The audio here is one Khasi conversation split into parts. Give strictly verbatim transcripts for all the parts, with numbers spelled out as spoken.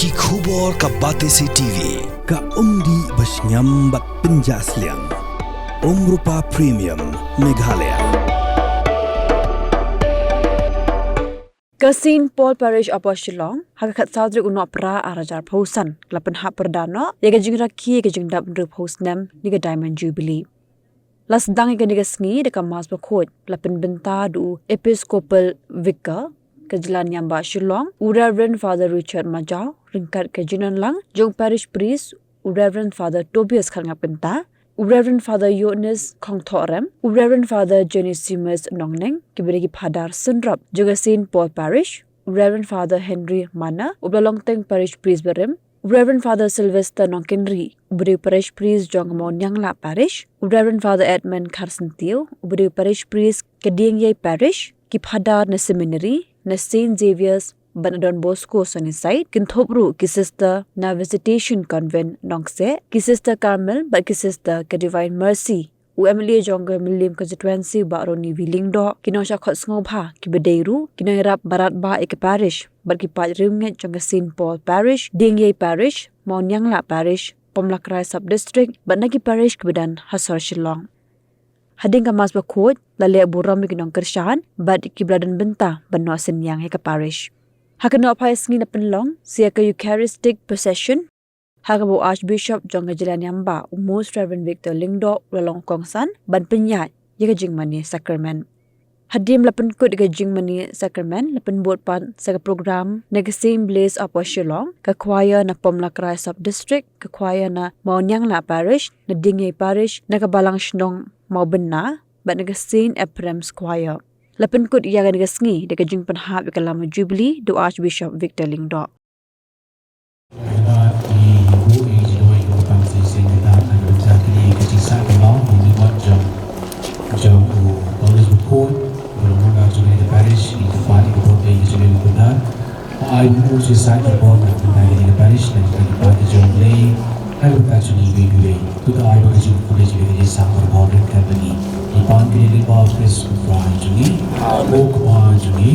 Ki khubor ka Batesi T V. Ka umdih ba shngiam bad pynjah sliang. Umrupa Premium Meghalaya. Ka Saint Paul Parish hapoh Shillong, ha ka khatsaw tarik u Nohprah arhajar arphew san, la pynhap pyrda noh ïa ka jingrakhe ïa ka jingdap hynriewphew snem ne ka Diamond Jubilee. La sdang ïa kane ka sngi da ka Mass Bakhuid, la pynbynta da u Episcopal Vicar ka jylla Niam Bah Shillong, u Reverend Father Richard Majaw, ryngkat ka jingialang jong u Parish Priest, u Reverend Father Tobias Kharngap Kynta, u Reverend Father Yohanes Khongthohrem, u Reverend Father Genesimus Nongneng, kiba dei ki phadar synrop jong ka Saint Paul Parish, u Reverend Father Henry Mana, uba la long teng Parish Priest barim, u Reverend Father Sylvester Nongkynrih, uba dei u Parish Priest jong ka Mawnianglah Parish, u Reverend Father Edmund Kharsyntiew, uba dei u Parish Priest ka Diengiei Parish, ki phadar na seminary, na Saint Xavier's bad na Don Bosco Sunnyside, kynthup ruh ki sister na Visitation Convent Nongkseh, ki Sister Carmel bad ki sister ka Divine Mercy. U M L A jong ka Mylliem Constituency, Bah Ronnie V Lyngdoh, ki nongshahkhot sngewbha kiba dei ruh ki nongïarap barat bah ïa ka parish bad ki paid riewngeit jong ka Saint Paul Parish, Diengiei Parish, Mawnianglah Parish, Pomlakrai Sub District bad na ki parish kiba don ha sor Shillong. Hadien ka Mass Bakhuid, la leh burom ïa ki nongkyrshan bad kiba la don bynta ban noh synñiang ïa ka parish. Ha ka nohphai sngi la pynlong sa ïa ka Eucharistic Procession, ha kaba u Archbishop jong ka jylla Niam Bah, u Most Reverend Victor Lyngdoh, u la long kongsan ban pynïaid ïa ka jingmane sakramen. Hadien ba la pynkut ïa ka jingmane sakramen, la pynbud pat sa ka program na ka Saint Blaise hapoh Shillong, ka choir na Pomlakrai Sub District, ka choir na Mawnianglah Parish, na Diengiei Parish, na ka Balang Shnong Mawbynna bad na ka Saint Ephraim's Choir. La pynkut ïa kane ka sngi da ka jingpynhap ïa ka lama Jubilee da u Archbishop Victor Lyngdoh. Kane ka dei ka jingïaid lynti kaba shisha kaba ngi ïoh ban sah ïa kane ka jingïaid lynti kaba long ha ka bynta jong u College Bakhuid, ba long nongïalam jong kane ka parish, ïa ka parish, ïa ka parish, ïa ka parish. Ai ba u Jisu Khrist u bud na ka bynta kane ka parish, na ka bynta ka jong U Blei, na ka bynta jong ngi kiwei kiwei. To ai ba ka jingkhublei jong ngi ka jingïasangbha bad ka jingkyrkhu. Ngi pan kane lyngba U Khrist U Trai jong ngi. Amen. Ko Kpa jong ngi.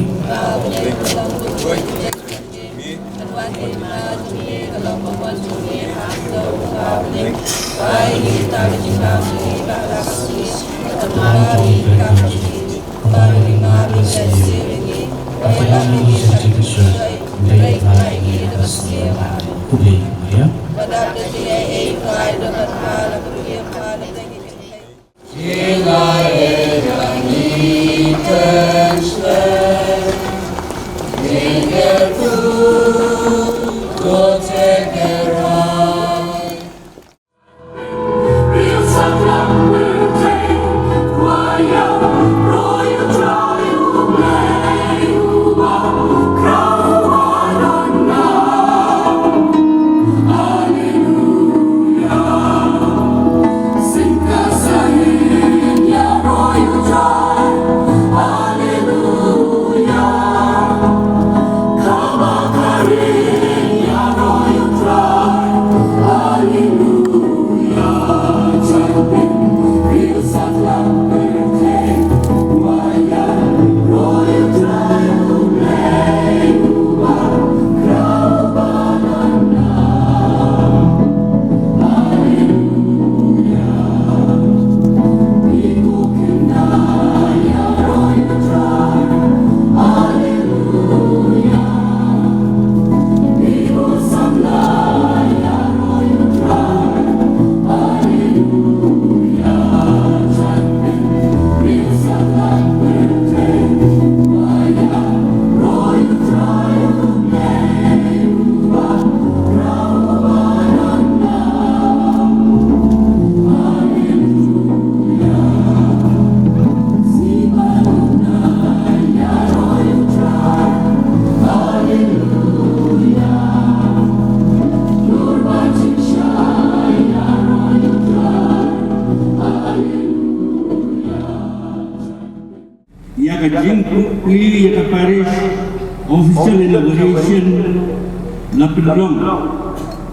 Ïa ka jingpukli ïa ka parish official inauguration la pynlong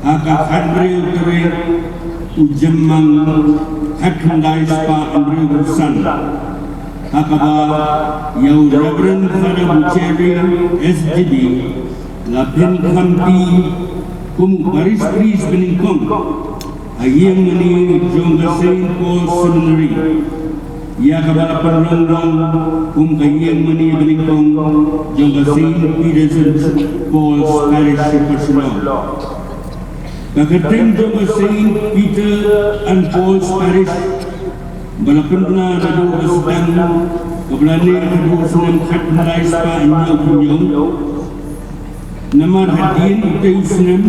ha ka khathynriew tarik u Jymmang khatkhyndai spah hynriewphew san, ha kaba ïa u Reverend Father Bucheli S J D, La pynkham ïa i kum u parish priest banyngkong ha ïing mane jong ka Saint Paul Seminary, ïa kaba la pynlong long kum ka ïing mane banyngkong jong ka Saint Peter's and Paul's Parish, Upper Shillong. Ka kyrteng jong ka Saint Peter and Paul's Parish ba la pynbna naduh ba sdang, kaba la leh naduh u snem khatkhyndai spah hynñiewphew hynñiew, namar hadien utei u snem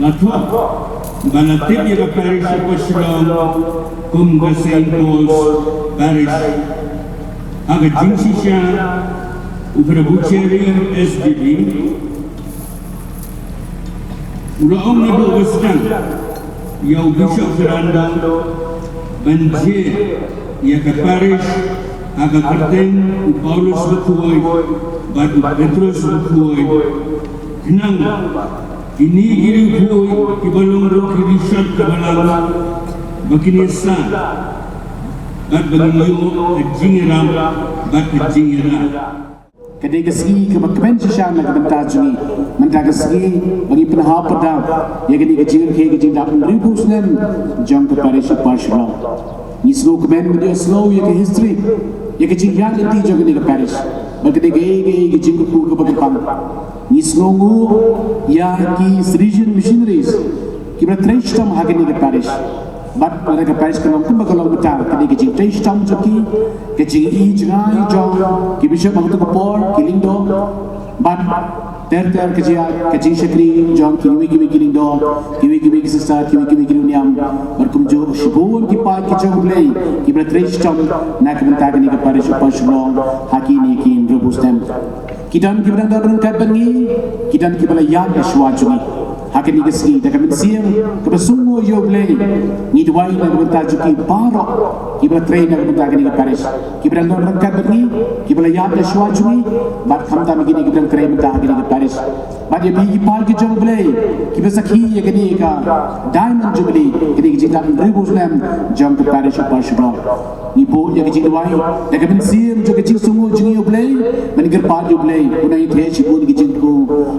la thoh ba la tip ïa ka parish Upper Shillong kum ka Saint Paul's Parish. Ha ka jingshisha, u Father Bucheli S J B u la ong naduh ba sdang ïa u Bishop Fernando ban jia ïa ka parish ha ka kyrteng u Paulus Bakhuid bad u Petrus Bakhuid, khnang kine ki riewkhuid kiba long ruh ki rishot ka balang ba kin ïasah bad ba ngin ïoh ka jingïarap bad ka jingïarap. Ka dei ka sngi kaba kmen shisha na ka bynta jong ngi. Mynta ka sngi ba ngi pynhap pyndonkam ïa kane ka jingrakhe ka jingdap hynriewphew snem jong ka parish Upper Shillong. Ngi sngewkmen ban ïohsngew ïa ka history, ïa ka jingïaid lynti jong kane ka parish, ba ka dei kaei kaei ka jingkyrkhu kaba kyrpang. Ngi sngewnguh ïa ki Salesian missionaries kiba la trei shitom ha kane ka parish. Bad lada ka parish ka long kumba ka long mynta, ka dei ka jingtrei shitom jong ki, ka jingïohi jngai jong ki bishop ha kato ka por, ki lyngdoh, bad ter ter ka jia ka jingshakri jong kiwei kiwei ki lyngdoh, kiwei kiwei ki sister, kiwei kiwei ki nongniam, bad kumjuh shibun ki paid ki jong U Blei kiba la trei shitom na ka bynta kane ka parish Upper Shillong ha kine ki hynriewphew snem. Ki don kiba dang don ryngkat bad ngi, ki don kiba la ïaid shuwa jong ngi. Ha kane ka sngi, da ka mynsiem kaba sngewnguh ïa U Blei, ngi duwai na ka bynta jong ki baroh kiba la trei na ka bynta kane ka parish, kiba dang don ryngkat bad ngi, kiba la ïaid shuwa jong ngi, bad khamtam kine kiba dang trei mynta ha kane ka parish. Bad ïa phi ki paid ki jong U Blei kiba sakhi ïa kane ka Diamond Jubilee, kane ka jingdap hynriewphew snem jong ka parish Upper Shillong. Ngi buh ïa ka jingduwai da ka mynsiem jong ka jingsngewnguh jong ngi, ïa U Blei, ban kyrpad ïa U Blei un ai ïa phi shibun ki jingkyrkhu,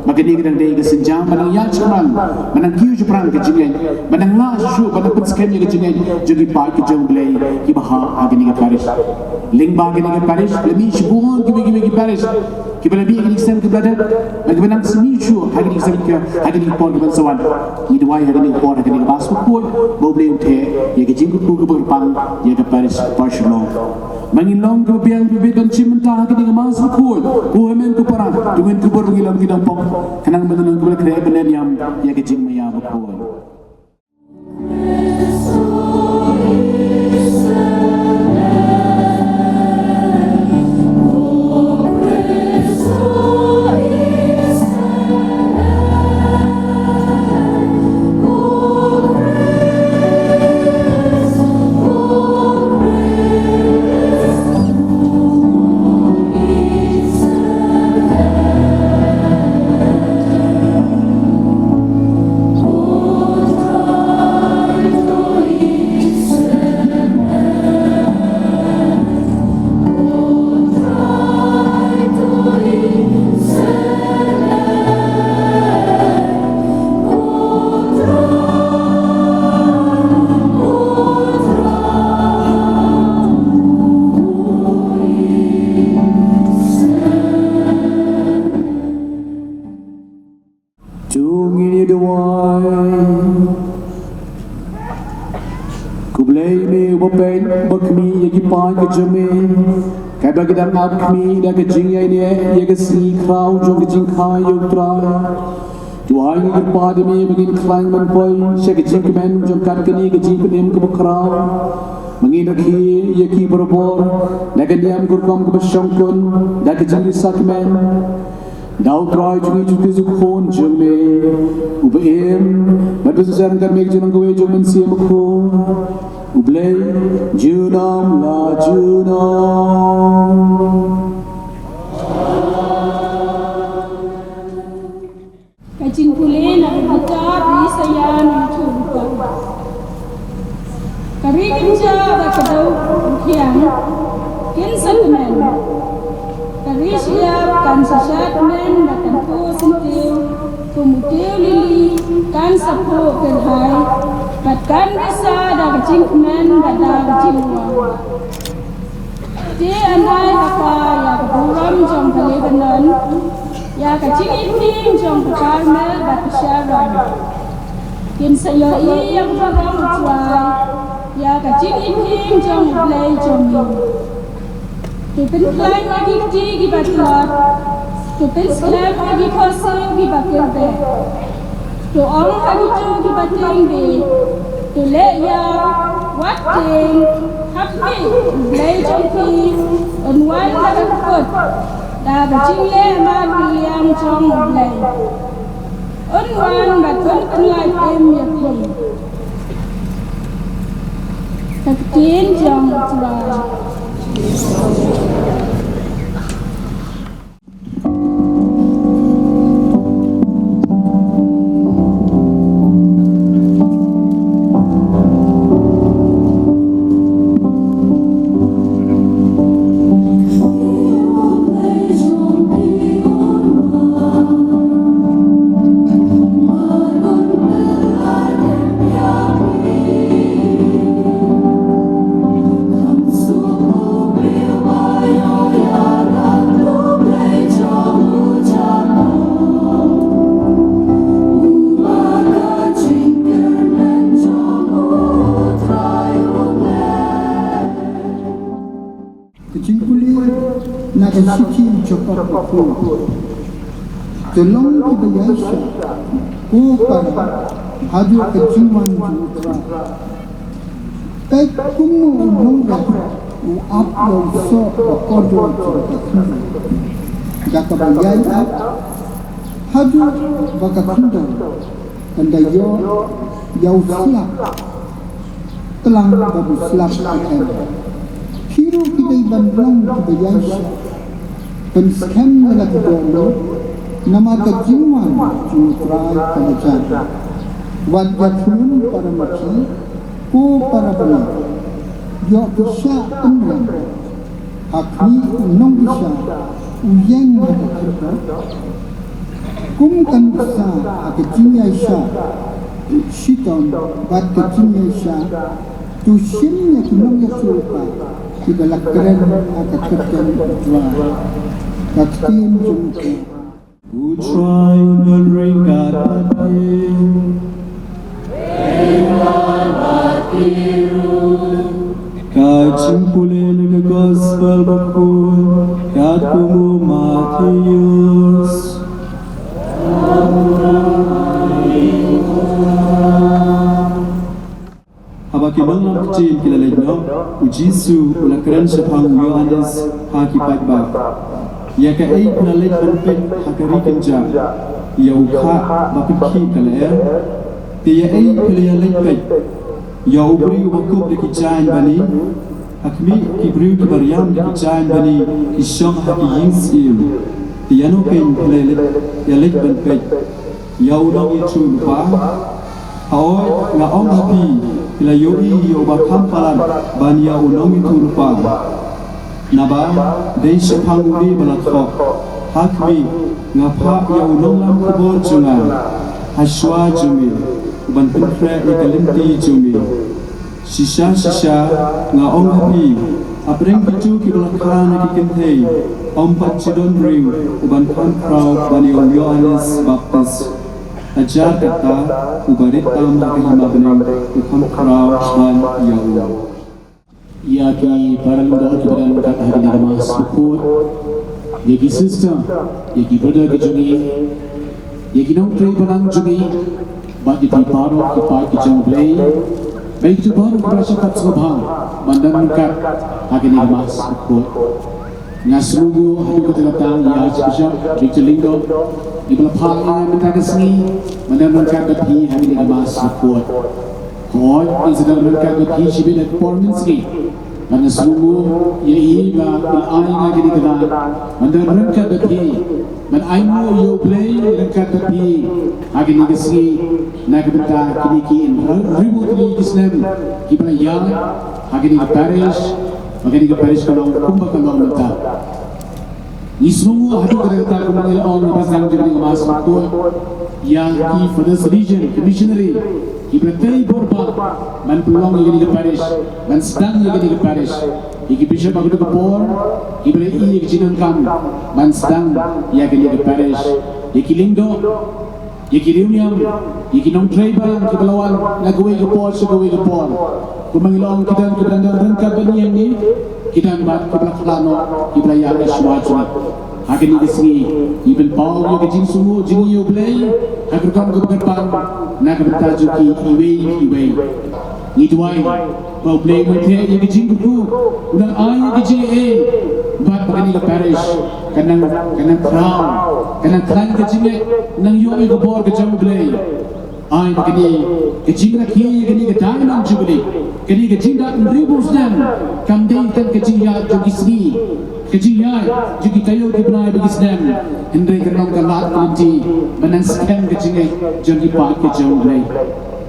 ba kane ka dang dei ka sienjam ban nang ïaid shaphrang, ban nang kiew shaphrang ka jingngeit, ban nang lah shuh shuh ban nang pynskhem ïa ka jingngeit jong ki paid ki jong U Blei kiba ha ha kane ka parish. Lyngba kane ka parish la mih shibun kiwei kiwei ki parish kiba la mih ha kine ki snem kiba la dep, bad kiba nang sa mih shuh ha kine ki snem ki, ha kine ki por kiban sa wan. Ngi duwai ha kane ka por, ha kane ka Mass Bakhuid, ba U Blei un theh ïa ka jingkyrkhu kaba kyrpang ïa ka parish Upper Shillong. Ma ngin long kiba biang kiba bit ban shim bynta ha kane ka Mass Bakhuid, ko hynmen ko para, to ngin kubur, ngi long ki nongpop, khnang ban long kiba la khreh ban ïaid ïam ïa ka jingmaïa bakhuid. To ngin ïa duwai. Ko Blei me uba peit, uba khmih ïa ki paid ki jong me, katba ki dang ap khmih da ka jingïaineh ïa ka sngi khraw jong ka jingkha ïa U Trai, to ai ngi kyrpad ïa me ba ngin khlaiñ ban poi sha ka jingkmen jong kat kane ka jingpynim kaba khraw, ba ngin rakhe ïa ki barabor da ka niam ka rukom kaba shongkun, da ka jingri sakmen. Da U Trai jong ngi Jisu Khrist, u Khun jong me, uba im bad ba synshar ryngkat me, ka jinglong kawei jong U Mynsiem Bakhuid, U Blei junom la junom. Ka jingpule na ka kitab Isaïah, nongthoh lypa. Ka ri kynjah bad ka dewrhiang kin sa kmen. Ka ri shyiap kan sa shad kmen bad kan khuh syntiew, kum u tiew lili kan sa khuh kyrhai, bad kan risa da ka jingkmen bad da ka jingwang. Te yn ai ha ka ïa ka burom jong ka Lebanon, ïa ka jingïakhih jong ka Karmel bad ka Sharon. Kin sa ïohi ïa ka burom U Trai, ïa ka jingïakhih jong U Blei jong ngi. To pynkhlaiñ ha ki kti kiba tlot, to pynskhem ha ki khohsiew kiba kyrpang. To ong ha kito kiba tieng bieit, to leh ïa, wat tieng, ha khmih, U Blei jong phi un wan da ka kput, da ka jingleh markylliang jong U Blei. Un wan bad un pynlait im ïa phi. Ka ktien jong U Trai. Ka jingpule na ka shithi u Jakob ka kyrpad, to long kiba ïaishah, ko para, haduh ka jingwan jong U Trai. Peit kumno u nongrep u ap ïa u soh ba kordor jong ka khyndew, da kaba ïai ap, haduh ba ka khyndew kan da ïoh ïa u slap tlang ba u slap ka em. Phi ruh phi dei ban long kiba ïaishah, pynskhem ïa la ki dohnud, namar ka jingwan jong U Trai ka la jan. Wat ïathuh para masi, ko para bangeit, ïoh phi shah pynrem, ha khmih u nongbishar u ïeng ha ka kyrteng. Kum ka nuksa ha ka jingïaishah shitom bad ka jingïaishah, to shim ïa ki nongïathuhlypa kiba la kren ha ka kyrteng U Trai. Ka ktien jong U Trai. U Trai un don ryngkat bad phi. Ka jingpule na ka Gospel Bakhuid katkum u Mathaios. Haba ki nonglam ktien ki la leit noh, u Jisu u la kren shaphang u Ïoannis ha ki paidbah: Ïa kaei phi la leit ban peit ha ka ri kynjah? Ïa u khah ba pynkhih ka lyer? Te ïa ei phi la ïa leit peit? Ïa u briew uba kup da ki jaiñ bani? Ha khmih, ki briew kiba riam da ki jaiñ bani ki shong ha ki ïing syiem. Te ïano keiñ phi la ïa leit, ïa leit ban peit? Ïa u nongïathuhlypa? Hooid, nga ong ha phi, phi la ïohi ïa uba kham palat ban ïa u nongïathuhlypa. Naba dei shaphang une ba la thoh: Ha khmih, nga phah ïa u nonglam khubor jong nga ha shuwa jong me, uban pynkhreh ïa ka lynti jong me. Shisha shisha nga ong ha phi, hapdeng kito kiba la kha na ki kynthei, ym pat ju don briew uban kham khraw ban ïa u Ïoannis Baptist. Hajar kata, uba rit tam ha ka hima bneng u kham khraw ban ïa u. Ïa ki para lyngdoh kiba don ryngkat ha kane ka Mass Bakhuid, ïa ki sister, ïa ki brother ki jong ngi, ïa ki nongtrei balang jong ngi, bad ïa ki paralok ki paid ki jong U Blei, bad ïa kito baroh kiba la shah pat sngewbha ban don ryngkat ha kane ka Mass Bakhuid. Nga sngewnguh haduh katta katta ïa Archbishop Victor Lyngdoh, iba la phah ïa nga mynta ka sngi ban don ryngkat bad phi ha kane ka Mass Bakhuid. Hooid, ngin sa don ryngkat bad phi shibit ha ka por mynsngi. Bad nga sngewnguh ïa i ba i la ai ïa nga kane ka daw ban don ryngkat bad phi, ban ainguh ïa U Blei ryngkat bad phi ha kane ka sngi, na ka bynta kine ki hynriew hynriew tylli ki snem kiba la ïaid ha kane ka parish, ba kane ka parish ka long kumba ka long mynta. Ngi sngewnguh haduh katta katta kumba ngi la ong ha ba sdang jong kane ka Mass Tuh ïa ki Father Salesian, ki missionary kiba la trei bor bha ban pynlong ïa kane ka parish, ban sdang ïa kane ka parish, ïa ki bishop ha kajuh ka por kiba la ïoh ïa ka jingdonkam ban sdang ïa kane ka parish, ïa ki lyngdoh, ïa ki riewniam, ïa ki nongtrei balang kiba la wan na kawei ka por sha kawei ka por. Kumba ngi la ong, ki don kiba dang don ryngkat bad ngi hangne, ki don bad kiba la khlad noh, kiba la ïaid shuwa jong ngi. Ha kane ka sngi ngi pynpaw ïa ka jingsngewnguh jong ngi ïa U Blei ha ka rukom kaba kyrpang na ka bynta jong ki iwei pa iwei. Ngi duwai ba U Blei un theh ïa ka jingkyrkhu, un nang ai ïa ka jingaiei, bad ba kane ka parish kan nang, kan nang khraw, kan nang khlaiñ ka jingngeit, nang ïoh ïa ka bor ka jong U Blei. Ai ba kane ka jingrakhe ïa kane ka Diamond Jubilee, kane ka jingdap hynriewphew snem, kam dei tang ka jingïaid jong ki sngi, ka jingïaid jong ki taïew ki bnai bad ki snem, hynrei kan long ka lad ka lynti ban nang skhem ka jingngeit jong ki paid ka jong U Blei.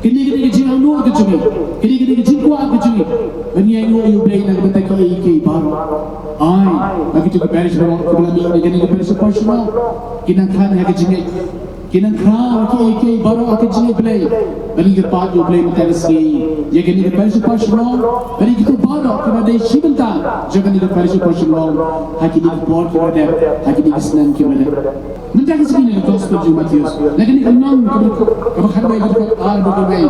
Kane ka dei ka jingangnud ka jong ngi, kane ka dei ka jingkwah ka jong ngi, ban ïainguh ïa U Blei na ka bynta kiei kiei baroh. Ai ba kito ki parish baroh kiba la mih na kane ka parish Upper Shillong kin nang khlaiñ ha ka jingngeit, kin nang khraw ha kiei kiei baroh ha ka jingngeit Blei. Bad ngi kyrpad ïa U Blei mynta ka sngi ïa kane ka parish Upper Shillong, bad ïa kito baroh kiba dei shi bynta jong kane ka parish Upper Shillong ha kine ki por kiba la dep, ha kine ki snem kiba la dep. Mynta ka sngi na ka gospel jong u Mathaios, na kane ka lynnong kaba, kaba khatwei, ka dkhot ar haduh kawei,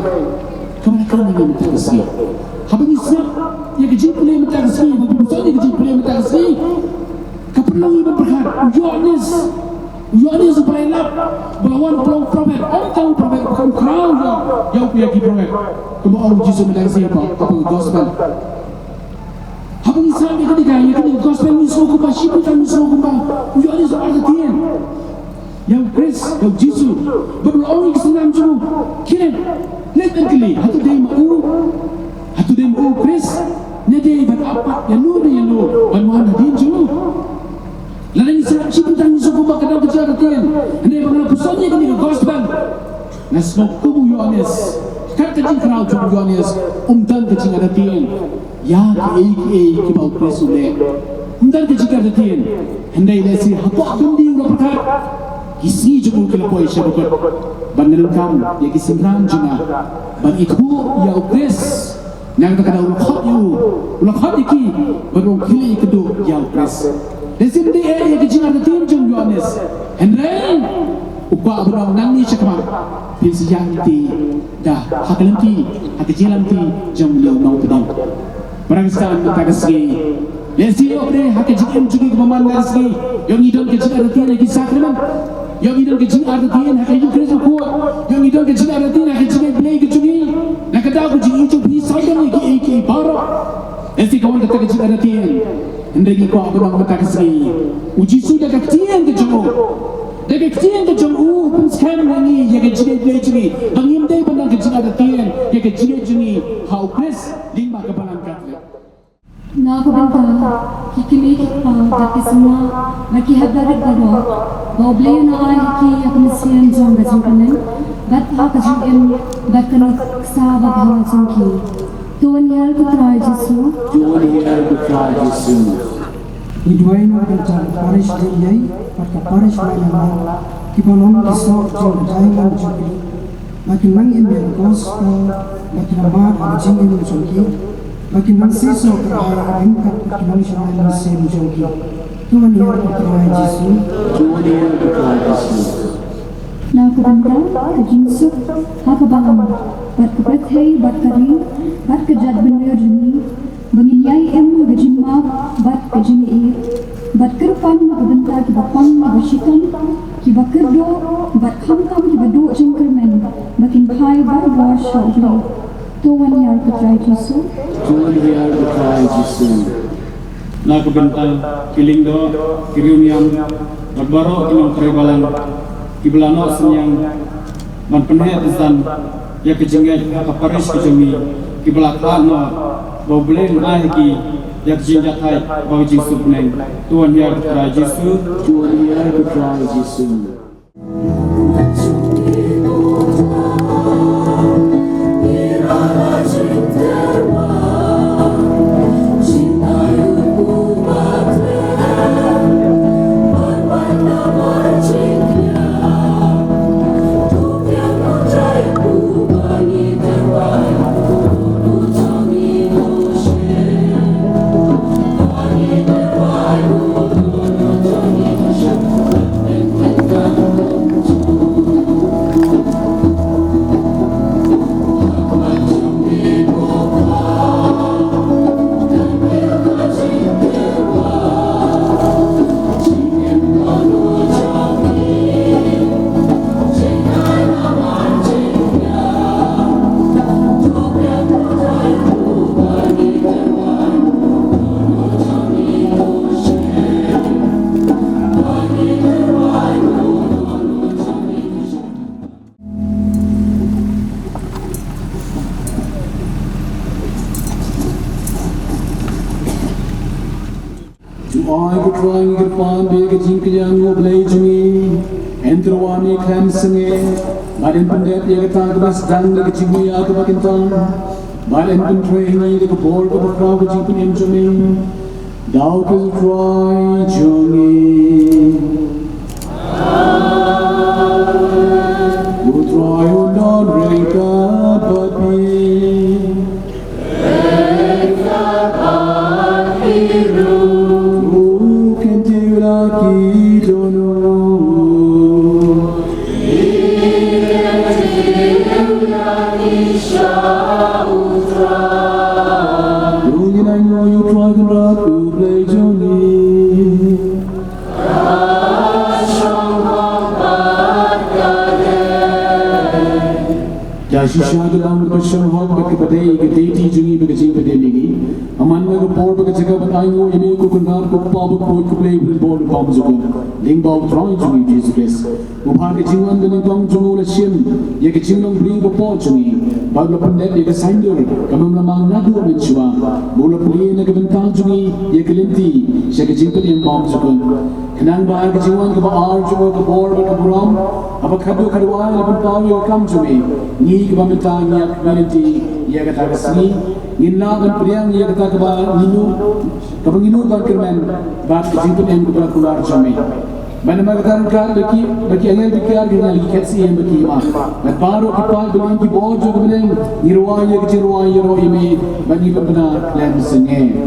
kaba la kren ïa ngi mynta ka sngi. Haba ngi sngap ïa ka jingpule mynta ka sngi, haba ngi sngap ïa ka jingpule mynta ka sngi, ka pynlong ïa ngi ban pyrkhat, u Ïoannis, u Ïoannis uba la ïalap, ba la wan u long prophet, ym tang u prophet, u khraw ïa, ïa u, ïa ki prophet. Kumba ong u Jisu mynta ka sngi ha ka gospel. Haba ngi sngap ïa kane ka, ïa kane ka gospel, ngi sngew kumba shi bynta, ngi sngew kumba u Ïoannis u artatien ïa u Khrist, ïa u Jisu. Bad u la ong ïa ki synran jong u, khie leit, leit ban kylli, hato dei ma u, hato dei ma u u Khrist, ne dei ban ap pat ïano ne ïano ban wan hadien jong u. Lada ngi sngap shi bynta ngi sngew kumba ka dei ka jingïartatien, hynrei ba nga la pyrshang ïa kane ka gospel, nga sngew kum u Ïoannis, kat ka jingkhraw jong u Ïoannis, ym don ka jingïartatien ïa kiei kiei kiba u Khrist u leh. Ym don ka jingïartatien. Hynrei lehse hapoh kyndi u la pyrkhat, ki sngi jong u ki la poi sha bakut, ban ïadonkam ïa ki synran jong nga ban ithuh ïa u Khrist. Na kata ka daw u la khot ïa u, u la khot ïa ki, bad u ong khie leit ïakynduh ïa u Khrist. Lehse ym dei ïa ka jingïartatien jong u Ïoannis, hynrei u kwah ban ong nangne shakhmat phin sa ïaid lynti da ha ka lynti, ha ka jingïaid lynti jong une u nongpynim. Para Khristan mynta ka sngi, lehse ïoh phi ha ka jingim jong ngi kaba man la ka sngi, ïoh ngi don ka jingïartatien ha ki sakramen, ïoh ngi don ka jingïartatien ha ka Eucharist bakhuid, ïoh ngi don ka jingïartatien ha ka jingïaid Blei ka jong ngi. Na ka daw ka jingïeit jong phi sa don ïa kiei kiei baroh. Lehse ka wan kata ka jingïartatien. Hynrei ngi kwah ban ong mynta ka sngi, u Jisu da ka ktien ka jong u, da ka ktien ka jong u u pynskhem ïa ngi ïa ka jingïaid Blei jong ngi, ba ngim dei ban don ka jingïartatien ïa ka jingïeit jong ngi ha u Khrist lyngba ka Balang Katholik. Na ka bynta ki kmie ki kpa bad ki samla bad ki hep barit baroh, ba U Blei un ai ha ki ïa ka mynsiem jong ka jingkmen bad ha ka jingim bad ka nuksa babha jong ki. To wan hiar ko Trai Jisu. To wan hiar ko Trai Jisu. Ngi duwai na ka bynta ka parish Lyiei bad ka parish Mawlai, kiba long ki soh jong ka Diamond Jubilee. Ba kin nang im ïa ka gospel, ba kin ïa mad ha ka jingim jong ki, ba kin nang seisoh kyrhai ryngkat bad ki nongshakri mynsiem jong ki. To wan hiar ko Trai Jisu. To wan hiar ko Trai Jisu. Na ka bynta ka jingsuk ha ka balang bad ka pyrthei bad ka ri bad ka jaitbynriew jong ngi, ba ngin ïai im ha ka jingmap bad ka jingïeit, bad kyrpang na ka bynta kiba pang kiba shitom, kiba kyrduh bad khamtam kiba duh jingkyrmen, ba kin phai barabor sha U Blei. To wan hiar ko Trai Jisu. To wan hiar ko Trai Jisu. Na ka bynta ki lyngdoh, ki riewniam bad baroh ki nongtrei balang kiba la noh synñiang ban pynheh pynsan ïa ka jingngeit ha ka parish ka jong ngi, kiba la khlad noh, ba U Blei un ai ha ki ïa ka jingjahthait bad ka jingsuk bneng. To wan hiar ko Trai Jisu. To wan hiar ko Trai Jisu. Ai ko Trai, ngi kyrpad ba ïa ka jingkylliang, U Blei jong ngi, yn tyrwa ne khlem sngewbha, bad yn pyndep ïa kata kaba sdang da ka jingmaïa kaba kyntang, bad yn pyntrei ïa ngi da ka bor kaba khraw ka jingpynim jong me. Da U Trai jong ngi. U Trai un don ryngkat bad phi. U kynthei u la ki don u. U ngin ainguh ïa U Trai Kynrad U Blei jong ngi. Ïa shisha ka dang ba shong hok bad kaba dei ka deiti jong ngi bad ka jingpynim ïa ngi. Amon nga ka por bad ka jaka ban ainguh ïa me ko Kynrad ko Kpa bakhuid ko Blei u Blei bor u bymjukut. Lyngba U Trai jong ngi Jisu Khrist. Uba ha ka jingwan banyngkong jong u la shim ïa ka jinglong briew bapoh jong ngi, bad u la pyndep ïa ka saiñdur kaba ym la mang naduh mynshuwa, bad u la plie na ka bynta jong ngi ïa ka lynti sha ka jingpynim bymjukut. Khnang ba ha ka jingwan kaba ar jong u ka bor bad ka burom haba khadduh khadwai la pynpaw ïa ka kam jong me, ngi kiba mynta ngi ïa ka lynti ïa kata ka sngi ngin lah ban pdiang ïa kata kaba ngi nud, kaba ngi nud ban kyrmen bad ka jingpynim kaba la kular jong me. Bad namar kata ryngkat ba ki, ba ki angel ba ki ar ki angel ki khet siem ba ki ma. Bad baroh ki paid ba ki bor jong ka bneng ngi rwai ïa ka jingrwai ïaroh ïa me bad ngi pynbna khlem sngewbha.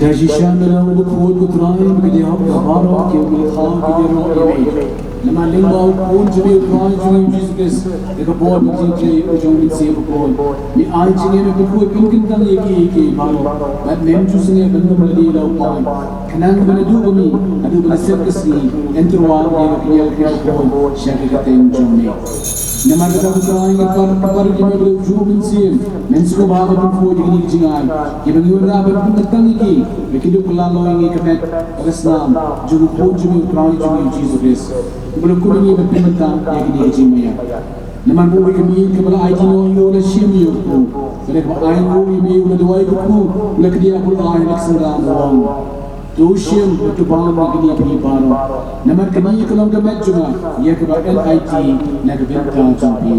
Te shisha me long bakhuid ko Trai, ba ki dei hok baroh kiba la khaw ki ïaroh ïa me. Namar lyngba u Khun jong me u Trai jong ngi u Jisu Khrist, da ka bor bad jingtrei u jong u Mynsiem Bakhuid, me ai jingim me bakhuid pynkyntang ïa ki, ïa ki baroh, bad mem ju sngewbha ban ym lade la u paid. Khnang ba naduh ba mih haduh ba la sep ka sngi, yn tyrwa ïa ka kynja ka kynja bakhuid sha ka kyrteng jong me. Namar kata ko Trai, ngi kyrpad, kyrpad ïa me ba u juh u Mynsiem, men sngewbha ban pynkhuid ïa kine ki jingai, kiba ngi wanrah ban pynkyntang ïa ki, ba kin dup kylla noh ïa ngi ka met bad ka snam jong u Khun jong me u Trai jong ngi u Jisu Khrist, uba la kum ïa ngi ban pynbynta ïa kine ki jingmaïa. Namar ba uwei u miet kaba la aiti noh ïa u la shim ïa u kpu, bad kaba ainguh ïa me u la duwai ïa u kpu, u la kdiah bad u la ai ha ka synran u ong: To shim bad to bam na kine phi baroh, namar kane ka long ka met jong nga, ïa kaba yn aiti na ka bynta jong phi.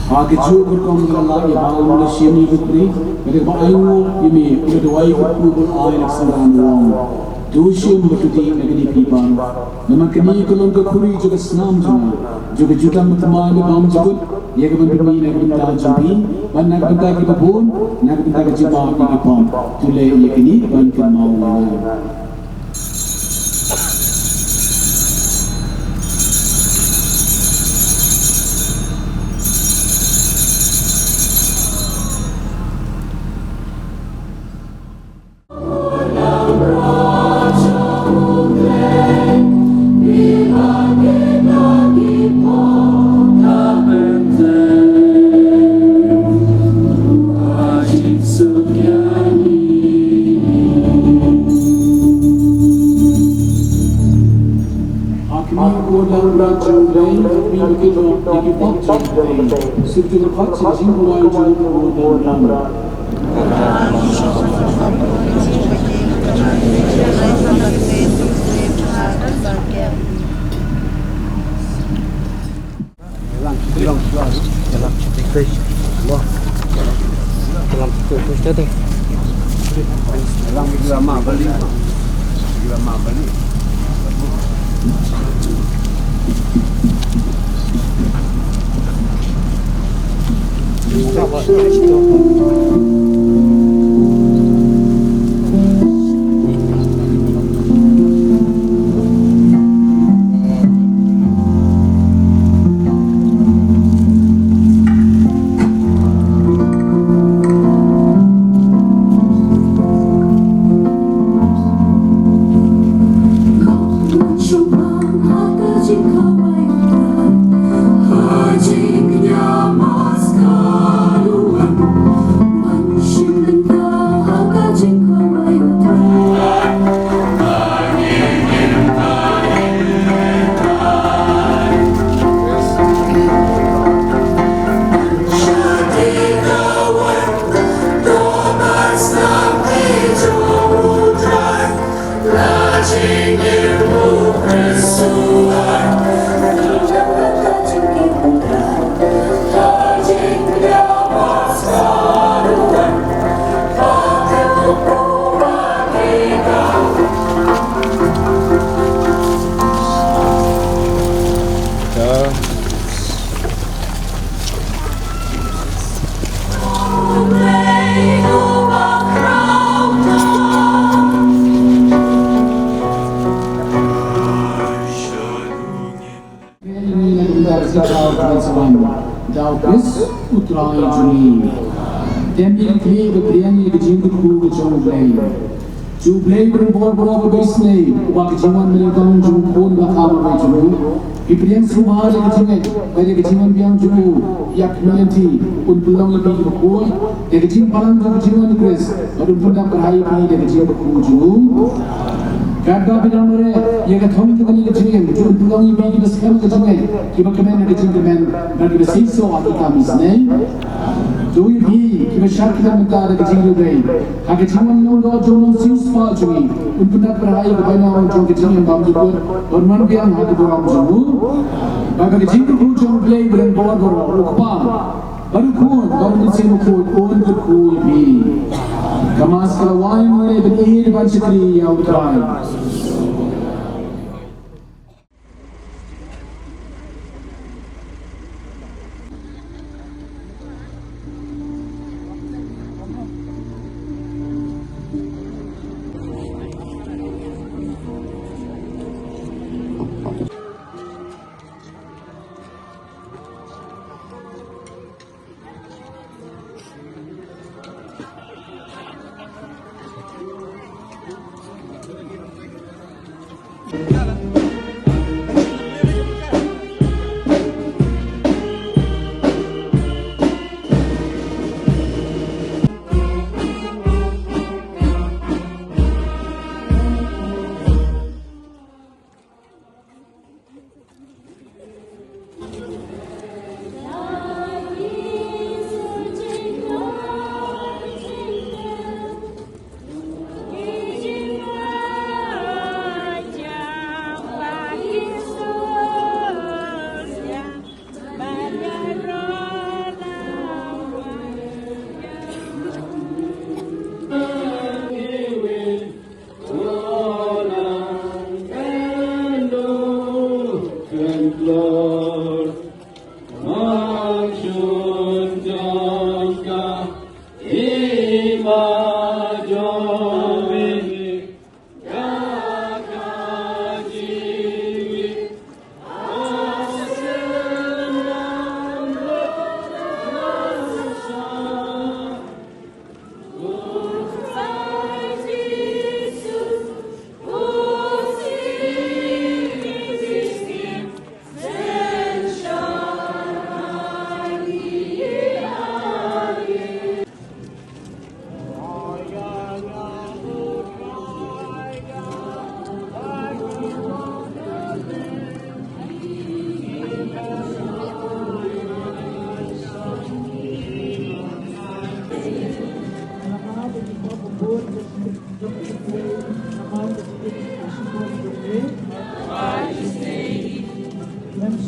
Ha kajuh ka rukom ka la lah ïa u ba u la shim ïa u kri, bad kaba ainguh ïa me u la duwai ïa u kpu bad u la ai ha ka synran u ong: To shim bad to dih na kane phi baroh, namar kane ka long ka khuri jong ka snam jong nga, jong ka jutang bathymmai bymjukut, ïa kaba pynmih na ka bynta jong phi bad na ka bynta kiba bun, na ka bynta ka jingmap ïa ki pop. To leh ïa kane ban kynmaw ïa nga. Daw Khrist U Trai jong ngi. Te ngin ïa kyrpad ba pdiang ïa ka jingkyrkhu ka jong U Blei. Jong U Blei ba don bor baroh kaba isynei, uba ka jingwan ba nyngkong jong U Khun ba kha marwei jong u. Ngi pdiang sngewbha ïa ka jingngeit bad ïa ka jingwan biang jong u ïa ka community, un pynlong ïa phi kiba khuid da ka jingpalang jong ka jingwan U Khrist bad un pyndap kyrhai ïa phi da ka jingkyrkhu jong u. Katba phi la mareh ïa ka thong jong kane ka jingim, un pynlong ïa phi kiba skhem ka jingngeit, kiba kmen ha ka jingkmen bad kiba seisoh ha ki kam isynei. To ïa phi kiba shad kmen mynta da ka jingïohi, ha ka jingwan nongdon jong u Nongsiewspah jong ngi, un pyndap kyrhai ïa ka bainong jong ka jingim bymjukut, un wan biang ha ka burom jong u. Bad ka jingkyrkhu jong U Blei ba don bor baroh, U Kpa bad U Khun bad U Mynsiem Bakhuid un kyrkhu ïa phi. Ka Mass ka la wai, ngin ïa bad ïa ban shakri ïa U Trai.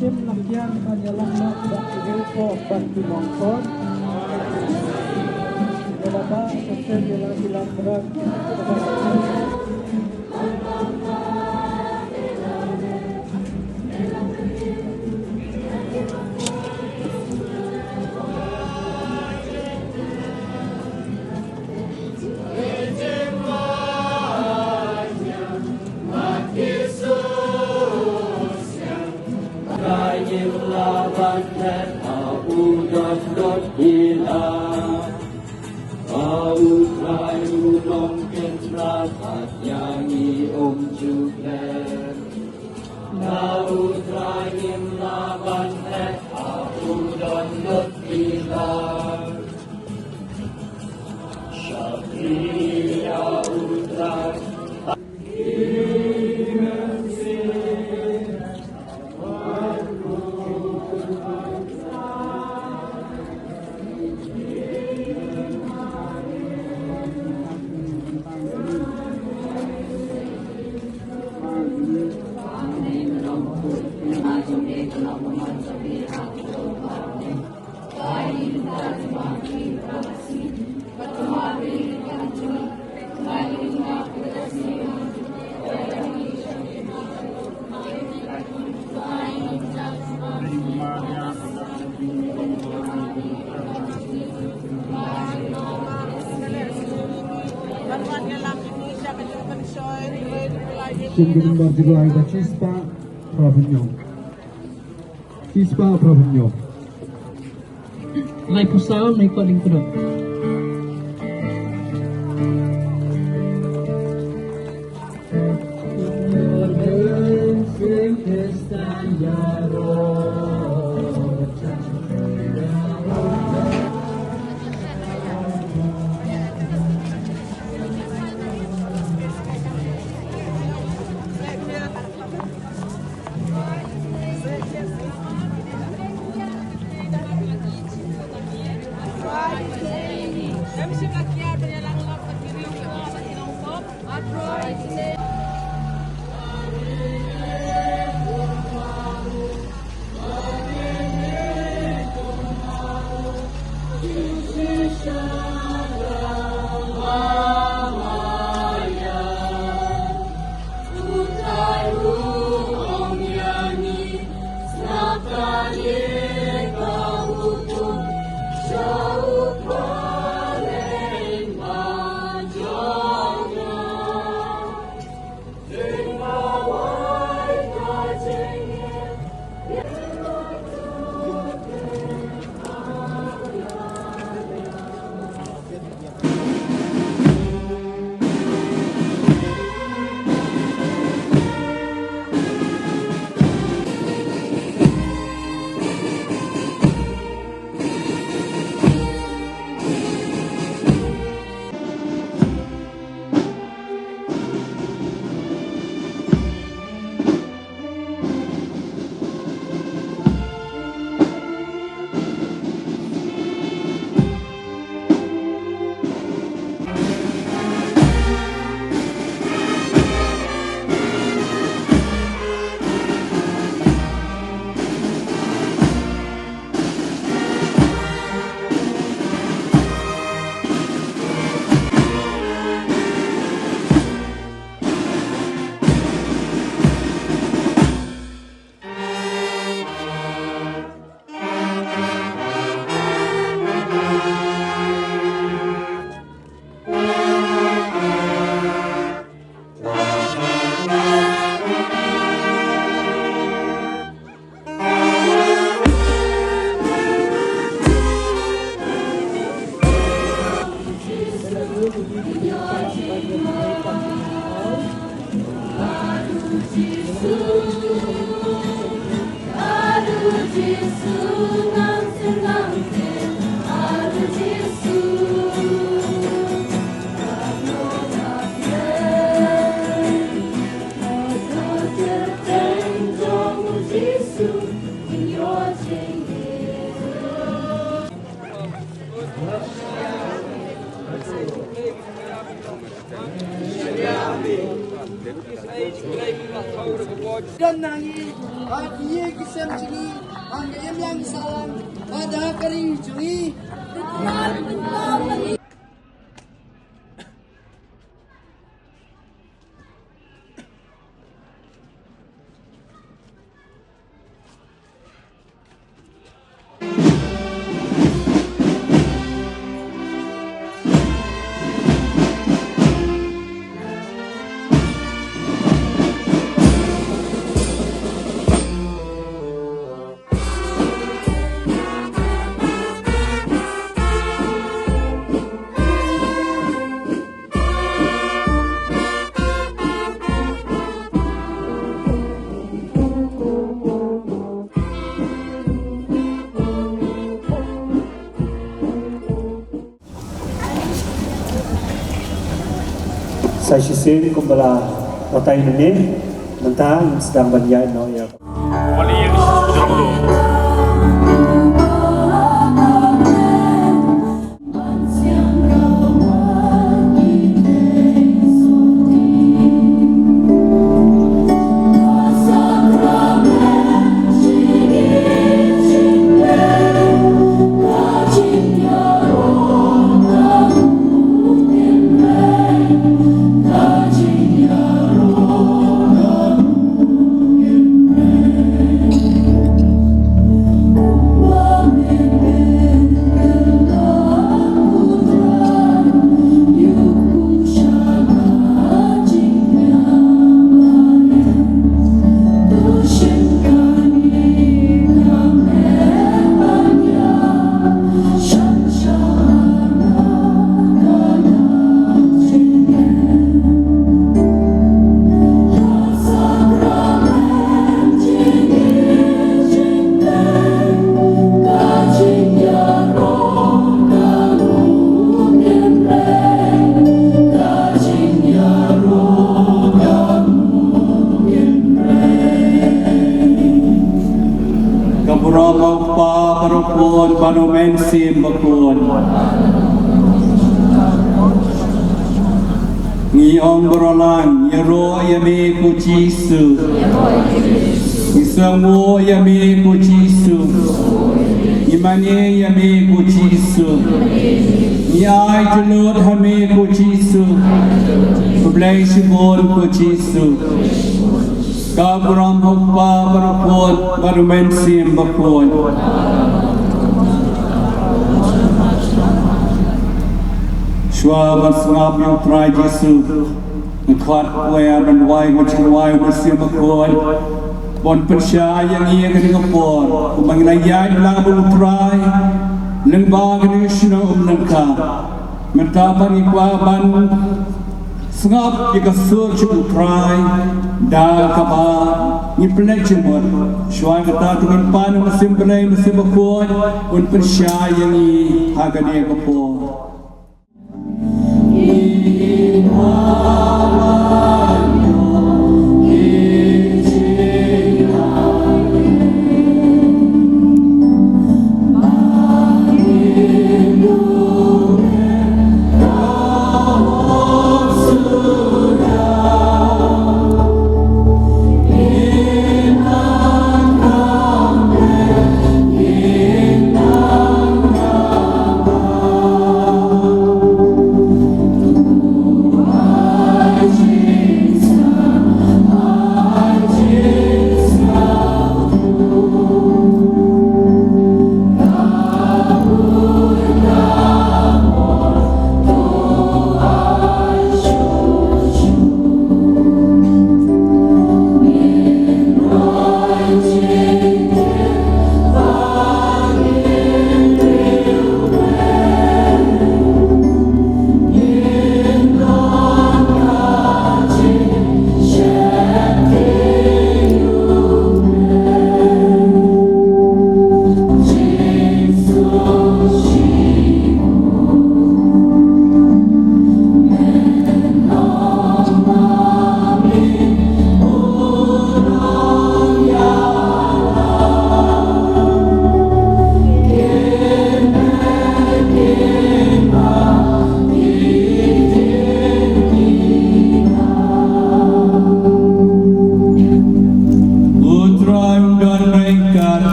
Kim na kian ban ïalam noh bad ki riewpop bad ki nongkor. Ïa lada ka seng ïa la ki lam brak. Trai ngim lah ban phet ha u dohnud ila. Ha u Trai u long kynrad ïa ngi um ju phet. Ha u Trai ngim lah ban phet ha u dohnud ila. Shakri ïa u Trai. Shin gudun bar jigo ai ba chispah phra phew hynñiew. Chispah phra phew hynñiew. Laiphew saw, nai kwah lyngkhuh. Don na ngi ha ki ïing ki sem jong ngi, ha ka imlang sahlang bad ha ka ri jong ngi. Sa shisien kumba la batai mynne, mynta ngin sdang ban ïaid noh ïa Ka burom u Kpa bad u Khun bad u Mynsiem Bakhuid. Ngi ong baroh lang, ïaroh ïa me ko Jisu. Ngi sngewbha ïa me ko Jisu. Ngi mane ïa me ko Jisu. Ngi ai jingmut ha me ko Jisu. Khublei shibun ko Jisu. Ka burom u Kpa bad u Khun bad u Mynsiem Bakhuid. Shuwa ban sngap ïa u Trai Jisu, ngi khot kwah ban wai, ban wai u Mynsiem Bakhuid ban pynshai ïa ngi ha kane ka por. Kumba ngi la ïaid lang bad u Trai lyngba kane ka shnong Umlyngka. Mynta pat ngi kwah ban sngap ïa ka sur jong u Trai da kaba ngi pynleit jingmut. Shuwa kata to ngin pan ïa u Mynsiem Blei, Mynsiem Bakhuid un pynshai ïa ngi ha kane ka por.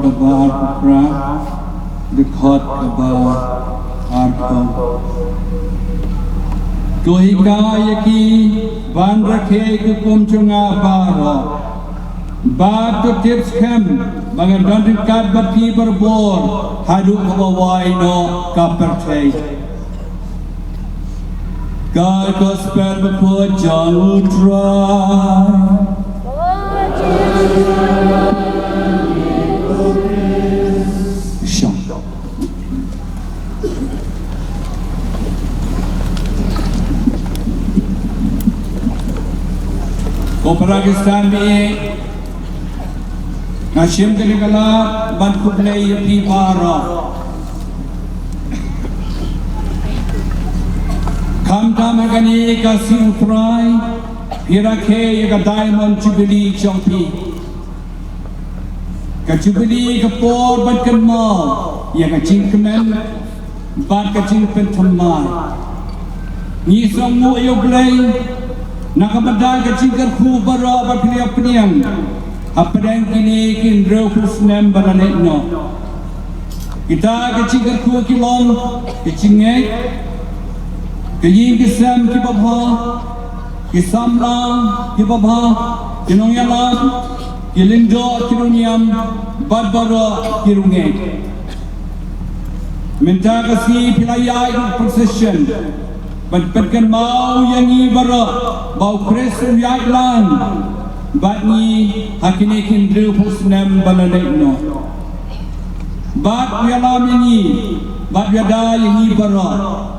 Kaba arphew phra, dkhot kaba arphew. To hikai ïa ki ban rakhe ki hukum jong nga baroh. Bad to tip skhem ba ngan don ryngkat bad phi barabor haduh kaba wai noh ka pyrthei. Ka Gospel bakhuid jong U Trai. Shong. Ko para Khristan, nga shim kane ka lad ban khublei ïa phi baroh. Khamtam ha kane ka sngi U Trai, phi rakhe ïa ka Diamond Jubilee jong phi. Ka Jubilee ka por ban kynmaw ïa ka jingkmen bad ka jingpynthymmai. Ngi sngewnguh ïa U Blei na ka bynta ka jingkyrkhu baroh ba phi la pdiang hapdeng kine ki hynriewphew snem ba la leit noh. Kita ki jingkyrkhu ki long ki jingngeit, ki ïing ki sem kiba bha, ki samla kiba bha, ki nongïalam, ki lyngdoh, ki nongniam, bad baroh ki riewngeit. Mynta ka sngi phi la ïaid procession ban pynkynmaw ïa ngi baroh ba U Khrist u ïaid lang bad ngi ha kine ki hynriewphew snem ba la leit noh. Bad u ïalam ïa ngi bad u ïada ïa ngi baroh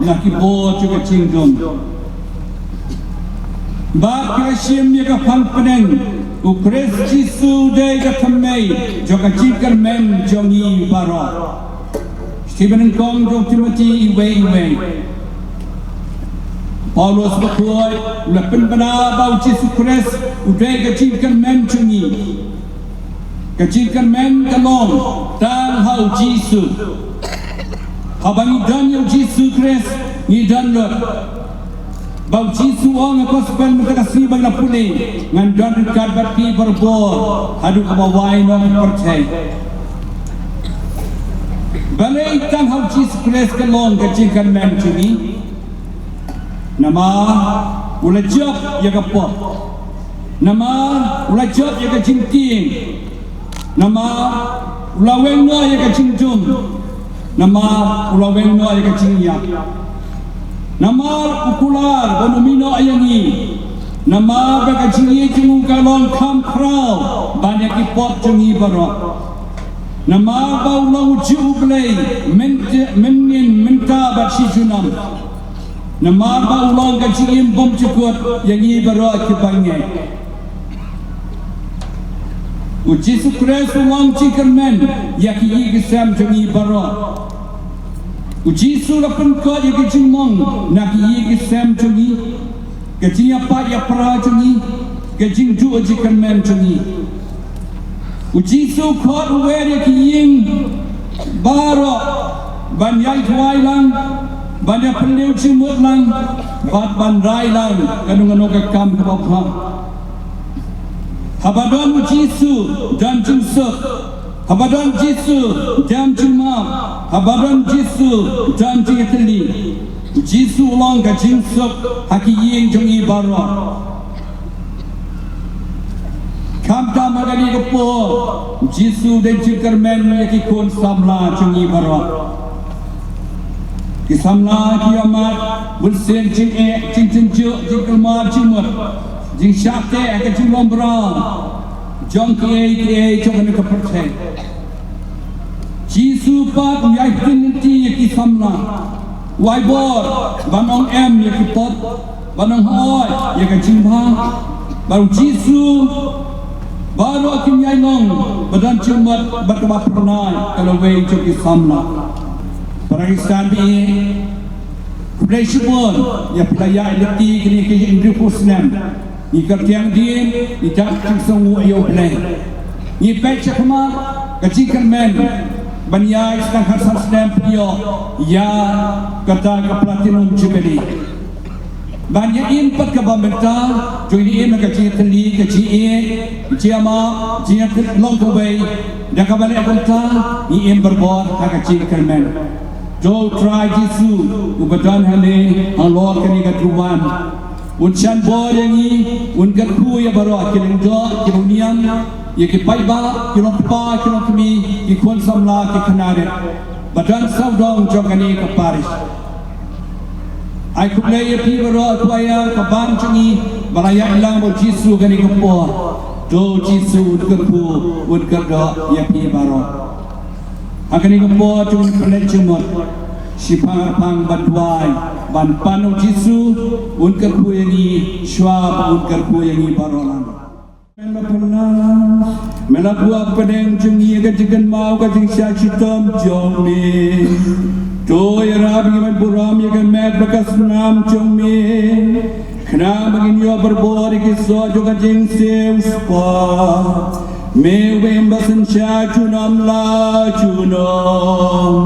na ki bor jong ka jingdum. Bad phi la shim ïa ka phang pdeng, U Khrist Jisu u dei ka thymmei jong ka jingkyrmen jong ngi baroh. Shithi banyngkong jong u Timothi uwei uwei. Paulus bakhuid u la pynbna ba U Jisu Khrist u dei ka jingkyrmen jong ngi. Ka jingkyrmen ka long tang ha U Jisu. Haba ngi don ïa U Jisu Khrist ngi don lut. Ba U Jisu u ong ha ka Gospel mynta ka sngi ba ngi la pule, ngan don ryngkat bad phi barabor haduh kaba wai noh ka pyrthei. Balei tang ha U Jisu Khrist ka long ka jingkyrmen jong ngi? Namar u la jop ïa ka pop. Namar u la jop ïa ka jingtieng. Namar u la weng noh ïa ka jingdum. Namar u la weng noh ïa ka jingïap. Namar u kular ban ym ïehnoh ïa ngi. Namar ba ka jingïeit jong u ka long kham khraw ban ïa ki pop jong ngi baroh. Namar ba u long u juh U Blei mynta, mynngin, mynta bad shi junom. Namar ba u long ka jingim bymjukut ïa ngi baroh kiba ngeit. U Jisu Khrist u long jingkyrmen ïa ki ïing ki sem jong ngi baroh. U Jisu u la pynkhiah ïa ki jingmong na ki ïing ki sem jong ngi, ka jingïapait ïapra jong ngi, ka jingduh jingkyrmen jong ngi. U Jisu u khot u wer ïa ki ïing baroh ban ïai duwai lang, ban ïa pynliew jingmut lang, bad ban rai lang kano kano ka kam kaba bha. Haba don U Jisu don jingsuk. Haba don Jisu don jingmap. Haba don Jisu don jingïatylli. U Jisu u long ka jingsuk ha ki ïing jong ngi baroh. Khamtam ha kane ka por, U Jisu u dei jingkyrmen ïa ki khun samla jong ngi baroh. Ki samla ki ïohmad bunsien jingeh, jingjynjar, jingkulmar jingmut, jingshah teh ha ka jinglong bra jong kiei kiei jong kane ka pyrthei. Jisu pat u ïai pynlynti ïa ki samla. U ai bor ban ong em ïa ki pop, ban ong hooid ïa ka jingbha. Bad U Jisu baroh kin ïai long ba don jingmut bad kaba phyrnai ka lawei jong ki samla. Para Khristan ba ïeit, khublei shibun ïa phi la ïaid lynti kine ki hynriewphew snem. Ngi kyrteng dien, ngi dap jingsngewnguh ïa U Blei. Ngi peit shakhmat ka jingkyrmen ban ïaid shi tang khatsan snem pynïoh ïa kata ka Platinum Jubilee. Ban ïa im pat kaba mynta, jong ngi im ha ka jingïatylli, ka jingïeit, ka jingïamap, jingïalong kawei, da kaba leh kumta, ngi im barabor ha ka jingkyrmen. To U Trai Jisu, uba don hangne, halor kane ka duwan. Un jan bor ïa ngi, un kyrkhu ïa baroh ki lyngdoh, ki longniam, ïa ki paidbah, ki longkpa, ki longkmie, ki khun samla, ki khynnah rit ba don sawdong jong kane ka parish. Ai khublei ïa phi baroh, to ïa ka bam jong ngi ba la ïaid lang bad U Jisu kane ka por. To U Jisu un kyrkhu, un kyrdoh ïa phi baroh. Ha kane ka por to ngin pynleit jingmut shiphang arphang ban duwai, ban pan U Jisu un kyrkhu ïa ngi, shuwa ba un kyrkhu ïa ngi baroh lang. Me la pynlong, me la buh hapdeng jong ngi ka jingkynmaw, ka jingshah shitom jong me. To ïarap ïa ngi ban burom ïa ka met bad ka snam jong me. Khnang ba ngin ïoh barabor ïa ki soh jong ka jingsiew spah. Me uba im ba synshar junom la junom.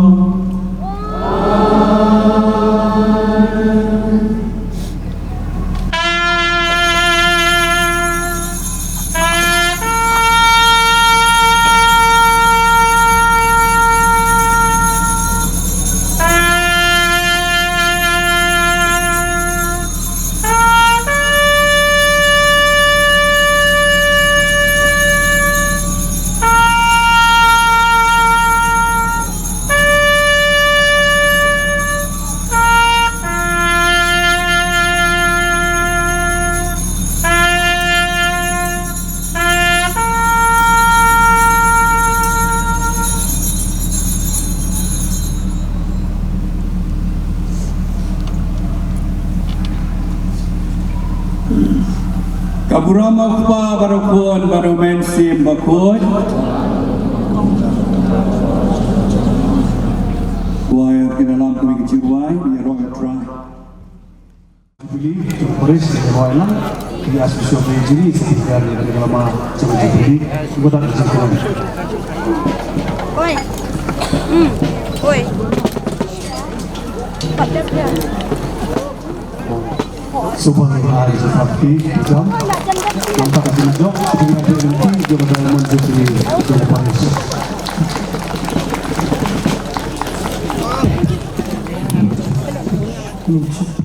Ka burom U Kpa bad U Khun bad U Mynsiem Bakhuid. Choir kin ïalam kumne ki jingrwai, ïaroh ïa U Trai. Jubilee, jong parish, ïaroh lang, ki Archbishop Jiri, Secretary, ïa ka lama, jong Jubilee, ïa ka jingkhublei. Oi. Hmm. Oi. Super High Jafati, jam. Nampak di jok, di jok, di jok, di jok, di jok, di jok, di jok, di jok.